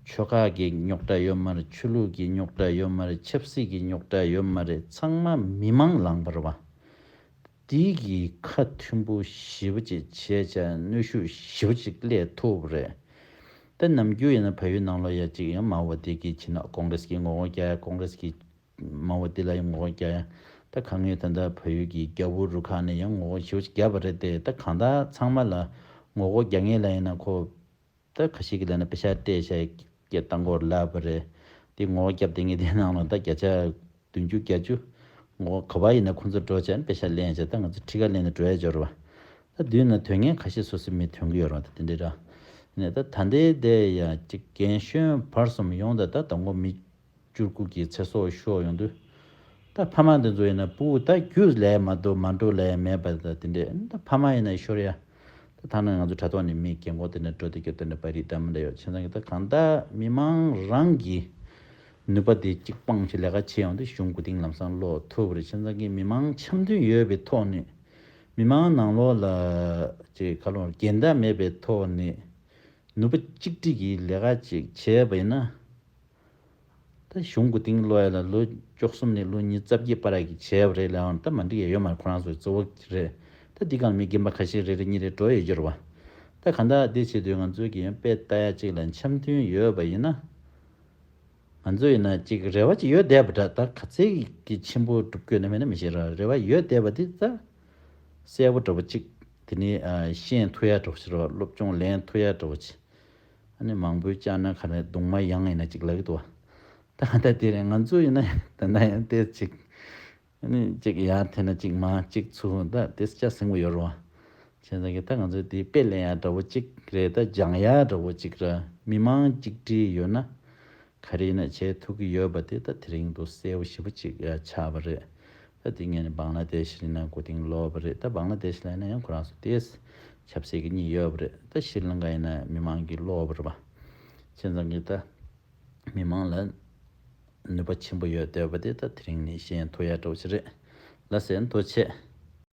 ཆོལ་ཁ་གི་རྙོག་དྲ་ཡོད་མ་རེད། ཆོས་ལུགས་ཀྱི་རྙོག་དྲ་ཡོད་མ་རེད། ཆབ་སྲིད་ཀྱི་རྙོག་དྲ་ཡོད་མ་རེད། ཚང་མ་མི་མང་ལངས་པ་རེད་པ། དེ་གི་ཁ་མཐུན་པོ་ཞེ་པོ་ཅིག་བྱས་བྱས། གནོན་ཤུགས་ཞེ་པོ་ཅིག་སླེབས་ཐུབ་པ་རེད། ད་ནམ་རྒྱུན་ཡིན་ན་བལ་ཡུལ་ནང་ལོགས་ཡ་གཅིག་ཡང་མའོ་ཝ་ཏི་གི་བྱས་ན་ཀོང་རེས་ཀྱི་ངོ་རྒོལ་རྒྱག་ཡ། ཀོང་རེས་ཀྱི་མའོ་ཝ་ཏི་ལ་ཡང་ངོ་རྒོལ་རྒྱག་ཡ། ད་གང་ཡོད་ད་ལྟ་བལ་ཡུལ་གྱི་རྒྱལ་པོ་རུ་ཁག་ནས་ཡང་ངོ་རྒོལ་ཞེ་པོ་ཅིག་བརྒྱབ་པ་རེད་དེ། ད་གང་ལྟར་ཚང་མ་ལ་ངོ་རྒོལ་རྒྱག་མཁན་ལ་ཡིན་ན་ཁོ། ད་ཁ་ཤས་ཀྱིས་ལབ་ན་པེ་ཤག་སྤྲད་བཞག་སྐད་བཏང་གི་ཡོད་ལབ་པ་རེད། དེ་ངོ་རྒོལ་རྒྱབ་བསྡད་མཁན་དེ་ནང་ལ་ད་བརྒྱ་ཆ་བདུན་ཅུ་གྱ་བཅུ་ངོ་རྒོལ་ག་པར་ཡིན་ན་ཁོང་ཚོ་འགྲོ་བྱས་ནས་པེ་ཤག་ལེན་བྱས། ད་ང་ཚོ་ཁྲི་ཀ་ལེན་ནས་འགྲོ་ཡ་འབྱོར་བ། ད་མདུན་ན་ཐོན་མཁན་ཁ་ཤས་སོ་སོའི་མི་ཐོན་གྱི་ཡོད་རེད་པ། ད་དེ་འདྲ་ར། ནས་ད་ད་ལྟའི་དེ་ཡ་གཅིག་རྒན་གཞོན་བར་གསུམ་ཡོངས་ད་ད་དང་པོ་མི་བཅུ་དགུ་གི་ཚེ་སྲོག་ཤོར་ཡོང་དུས། ད་ཕ་མ་འདི་ཚོ་ཡིན་ན་སྤུ་གུ་ད་རྒྱུས་ལས་མ་འདུག་མ་འགྲོ་ལས་མེད་པ་ད་དེ་འདྲས། ད་ཕ་མ་ཡིན་ན་ཤོར་ཡ། ད་ཐ་ན་ང་ཚོ་དྲ་ཐོག་ནས་མི་རྒན་གོག་དེ་འདྲ་འགྲོ་དེ་སྐྱོ་དེ་འདྲ་པ་རིགས་ད་མི་འདྲ་ཡོད། བྱས་ཙང་གི་ད་གང་ལྟར་མི་མང་རང་གི་ནུས་པ་དེ་གཅིག་སྤངས་བྱས་ལས་ཀ་བྱེད་ཡོང་དུས་གཞུང་མགོ་རྟིང་ལམ་སང་སློག་ཐུབ་པ་རེད། བྱས་ཙང་གི་མི་མང་འཆམ་མཐུན་ཡོད་པའི་ཐོག་ནས། མི་མང་ནང་ལོགས་ལ་ཅིག་ཁ་ལོ་འགལ་ཟླ་མེད་པའི་ཐོག་ནས་ནུས་པ་གཅིག་སྒྲིལ་གྱིས་ལས་ཀ་ཅིག་བྱས་པ་ཡིན་ན། ད་གཞུང་མགོ་རྟིང་སློག་ཡ་ལ་ལོ་བཅུ་གསུམ་ནས་ལོ་ཉི་ཤུ་རྩ་བརྒྱད་བར་གྱི་བྱས་པ་རེད་ལབ་ཡང་ད་མ་འགྲིག་ཡ་ཡོད་མ་རེད། ཁོ་རང་ཚོའི་གཙོ་བོ་རེད། ད་འདི་སྒང་མི་རྒན་པ་ཁ་ཤས་རེ་རེ་གཉིས་རེ་འགྲོ་ཡོད་རྒྱུ་རེད་པ། ད་གང་ལྟར་འདི་བྱེད་དུས་ང་ཚོའི་གི་ཡང་དཔེ་ལྟ་ཡ་གཅིག་ལ་འཆམ་མཐུན་ཡོད་པ་ཡིན་ན། ང་ཚོ་ཡིན་ན་གཅིག་རེ་བ་གཅིག་ཡོད་བསྡད་པ་འདྲ། ད་ག་ཚད་ཀྱི་ཆེན་པོ་སྒྲུབ་དགོས་ན་མེད་ན་མི་ཤེས་ར། རེ་བ་ཡོད་བསྡད་པ་འདི་ད་གསལ་པོ་འདྲ་པོ་གཅིག་དེ་ནས་ཨ་ཤེས་ཐུབ་ཡ་འདྲ་པོ་ཞིག་རེད་པ། སློབ་སྦྱོང་ལེན་ཐུབ་ཡ་འདྲ་པོ་ཅིག་ཨ་ནི་མང་པོའི་ལྕགས་ན་ག་རེ་གདུང་མ་ཡང་ཡིན་ན་གཅིག་ལབ་ཀྱི་འདུག་པ། ད་ད་དེ་རེད། ང་ཚོ་ཡིན་ན་ད་ལྟ་ཡང་དེ་གཅིག་ཨ་ནི་གཅིག་ཡར་འཐེན་ན་གཅིག་མར་གཅིག་ཚུར་ད་དེ་ལྕགས་ཟིང་པོ་ཡོད་རེད་པ། བྱས་ཙང་གི་ད་ང་ཚོས་དེ་དཔེ་ལེན་ཡ་འདྲ་པོ་གཅིག་རེད། ད་སྦྱང་ཡ་འདྲ་པོ་གཅིག་རེད། མི་མང་གཅིག་སྒྲིལ་ཡོད་ན། ག་རེ་ཡིན་ན་བྱེད་ཐུབ་ཀྱི་ཡོད་པ་དེ་ད་དེ་རིང་དུ་གསལ་པོ་ཞེ་པོ་ཅིག་ཆགས་པ་རེད། ད་དེ་ངས་ནི་བང་ལ་དེ་ཤི་ན་མགོ་རྟིང་སློག་པ་རེད། ད་བང་ལ་དེ་ཤི་ལ་ཡིན་ན་ཡང་ཁོ་རང་ཚོ་དེ་ཆབ་སྲིད་ཀྱི་གཉིས་ཡོད་པ་རེད། ད་ཤི་ལང་ཀ་ཡིན་ན་མི་མང་གིས་སློག་པ་རེད་པ། བྱས་ཙང་གི་ད་མི་མང་ལ་ནུས་པ་ཆེན་པོ་ཡོད་བསྡད་པ་དེ་ད་དེ་རིང་ནས་ཤེས་ཐུབ་ཡ་འདྲ་པོ་ཞིག་རེད། ལགས་སོ། ཐུགས་རྗེ་ཆེ།